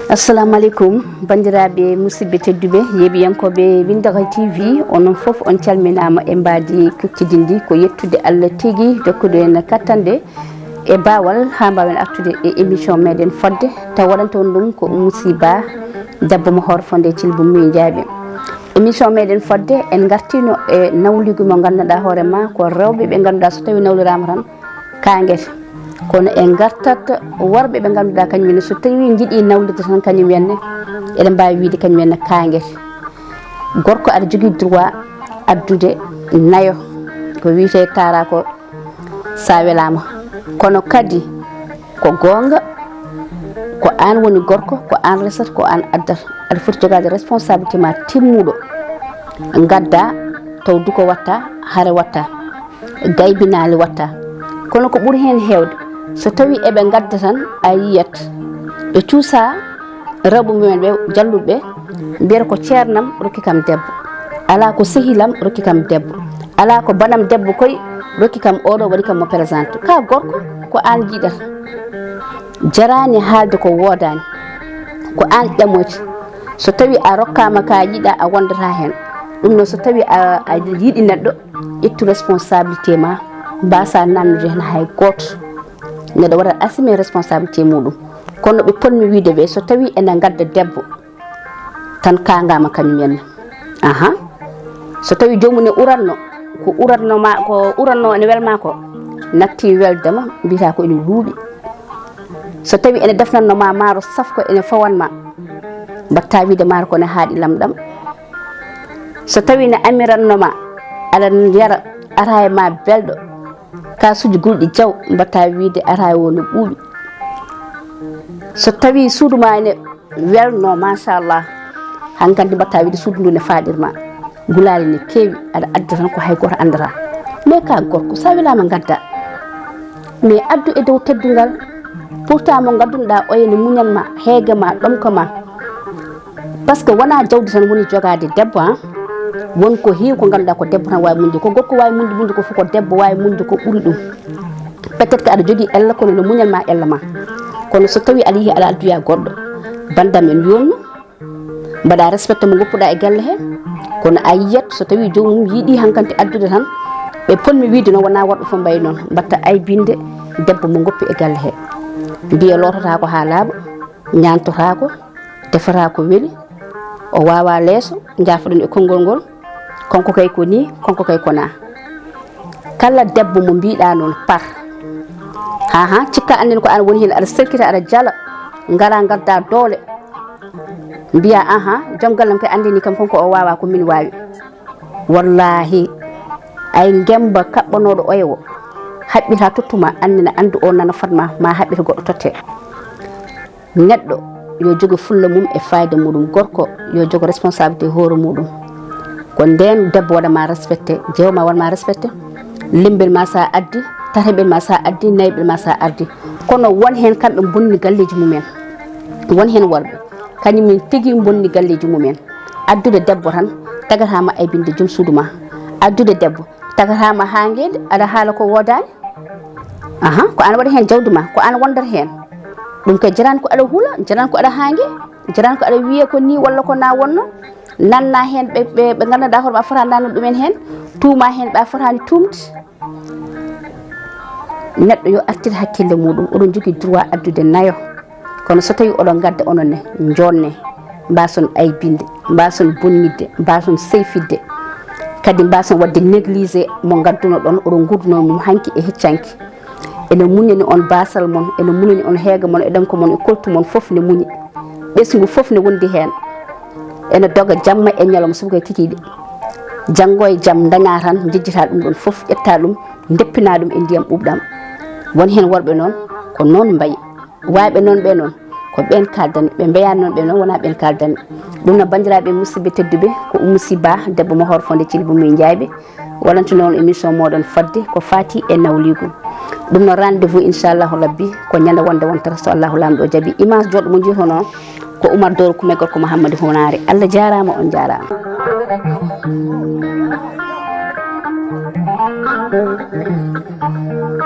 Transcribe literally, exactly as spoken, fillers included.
Assalamu aleykum, banndiraaɓe musidɓe tedduɓe, yeeɓiyankooɓe Winndere T V, onon fof on calminaama e mbaadi kuccidi ndi. Ko yettude Allah tigi jokkuɗo en kattande e baawal haa mbaawen artude e émission meɗen Fodde, taw waɗanta on ɗum ko Oumou Sy Ba, debbo mo Hoore Fonde Thilbou Mouye Ndiaye. Émission meɗen Fodde, en ngartino e nawligu mo nganndanɗaa hoore ma ko rewɓe ɓe ngannduɗaa so tawi nawliraama tan kaangete. Kono en ngartat worɓe ɓe ngannduɗaa kañum en so tawi njiɗi nawlirde tan kañum en ne, eɗen mbaawi wiide kañum en ne kaangete. Gorko aɗa jogii droit addude nayo, ko wiyetee taara ko sa welaama. Kono kadi ko goonga, ko aan woni gorko, ko aan resata, ko aan addata. Aɗa foti jogaade responsabilité ma timmuɗo. Ngadda taw duko watta, hare watta, gaybinaali watta. Kono ko ɓuri heen heewde, so tawi eɓe ngadda tan, a yiyat ɓe cuusa rewɓe mumen ɓe, jalluɓe ɓe, mbiyata ko ceernam rokki kam debbo, alaa ko sehilam rokki kam debbo, alaa ko banam debbo koy rokki kam oɗo, waɗi kam mo présenté. Ka gorko, ko aan jiɗata. Jaraani haalde ko woodaani, ko aan ƴamoyta. So tawi a rokkaama ka yiɗa, a wondata heen. Ɗum noon, so tawi a, a yiɗi neɗɗo, ƴettu responsabilité ma, mbaasa nannude heen hay gooto. Neɗɗo waɗat assumer responsabilité muɗum. Kono ɓe ponmi wiide ɓe, so tawi ene ngadda debbo, tan kaangaama kañum en. Aha. So tawi joomum ne uratno, ko uratno ma, ko uratno ene welma ko, natti weldema, mbiyata ko ene luuɓi. So tawi ene defnatno ma maaro safko, ene fawanma, mbatta wiide maaro ko ne haaɗi lamɗam. So tawi ne amiratno ma, aɗa yara, ara e ma belɗo, kasuuji gulɗi jaw, mbatta wiide ara e wonno ɓuuɓi. So tawi suudu ma ene welno, machallah, hankadi mbatta wiide suudu ndu ne faaɗirma. Gulaali ne keewi, aɗa adda tan ko hay gooto anndata. Mais ka gorko, sa welaama ngadda. Mais addu e dow teddungal, pourtant mo ngaddunoɗa oya ne muñan ma, heege ma, ɗomka ma. Par ce que wona jawdi tan woni jogaade debbo, han. Won ko heewi ko ngannduɗaa ko debbo tan waawi muñde, ko gorko waawi muñde, muñde ko fof ko debbo waawi muñde ko ɓuri ɗum. Peut-être que aɗa jogii ella, kono no muñal ma ella ma. Kono so tawi aɗa yihi aɗa addoya goɗɗo, bandam en yonno, mbaɗa respecté mo ngoppuɗa e galle he. Kono a yiyat so tawi joomum yiɗi hankanti addude tan, ɓe ponmi wiide noon, wona worɓe fof mbayi noon, mbatta aybinde debbo mo ngoppi e galle he. Mbiya loototaako haa laaɓa, ñaantotaako, defata ko weli, o wawa leeso, jaafoɗon e konngol ngol, konko kay ko ni, konko kay ko na. Kala debbo mo mbiɗa noon, par. Ha, ha, cikka annden ko an woni heen, aɗa serkita, aɗa jala, ngara ngadda doole. Mbiya, aha, joom gallam kay anndini kam, konko o wawa, ko min wawi. Wallahi, ay ngemba kaɓɓanoɗo oya o, haɓɓita tottuma, annina, anndu o nana fatma, ma haɓɓita goɗɗo totte. Neɗɗo yo jogo fulla mum e fayida muɗum. Gorko yo jogo responsabilité hoore muɗum. Ko nden debbo waɗa ma respecté, jeewo ma waɗa ma respecté. Limbil ma sa addi, tataɓel ma sa addi, nayɓel ma sa addi. Kono won hen kamɓe bonni galleji mumen. Won hen worɓe, kañum min tigi bonni galleji mumen. Addude debbo tan, tagatama aybinde joom suudu ma. Addude debbo, tagatama hangeede, aɗa haala ko wodani. Aha, ko an waɗi hen jawdi ma, ko an wondata hen. Ɗum kay jarani ko aɗa hula, jarani ko aɗa hange, jarani ko aɗa wiye ko ni walla ko na wonno. Nanna hen ɓe, ɓe, ɓe ganduɗa hoore ma fota nanna ɗumen hen, tuuma hen ɓe a fotani tumde. Neɗɗo yo artir hakkille muɗum, oɗon jogui droit addude nayo. Kono so tawi oɗon gadda onon ne, jonne, mbason aybinde, mbason bonnidde, mbason seyfidde, kadi mbason wadde négligé mo gaddunoɗon, oɗon gurduno mum hanki e heccanki. Ene muñani on basal mon, ene muñani on heega mon, e ɗemko mon, e koltu mon, fof ne muñi. Ɓesngu fof ne wondi heen. Ene doga jamma e ñalawma, sabu ko kikiiɗe. Janngo e jam, daña tan, njejjita ɗum ɗon fof, ƴetta ɗum, ndeppina ɗum e ndiyam ɓuuɓɗam. Won heen worɓe noon, ko noon mbayi. Waayɓe noon ɓe noon, ko ɓeen kaaldani. Ɓe mbeyaani noon ɓe noon, wonaa ɓeen kaaldani. Ɗum no, banndiraaɓe musidɓe tedduɓe, ko Oumou Sy Ba, debbo mo Hoore Fonde Thilbou Mouye Ndiaye. Waɗantuno on émission moɗon fodde ko fati e nawligu. Ɗum no rendez-vous, inchallahu rabbi, ko ñande wonde wontata, so Allahu Laamɗo jaaɓi. Image joɗɗo mo jiihono ko Oumar Doro Kume, gorko Mouhamadou Hounare. Allah jaaraama, on jaaraama.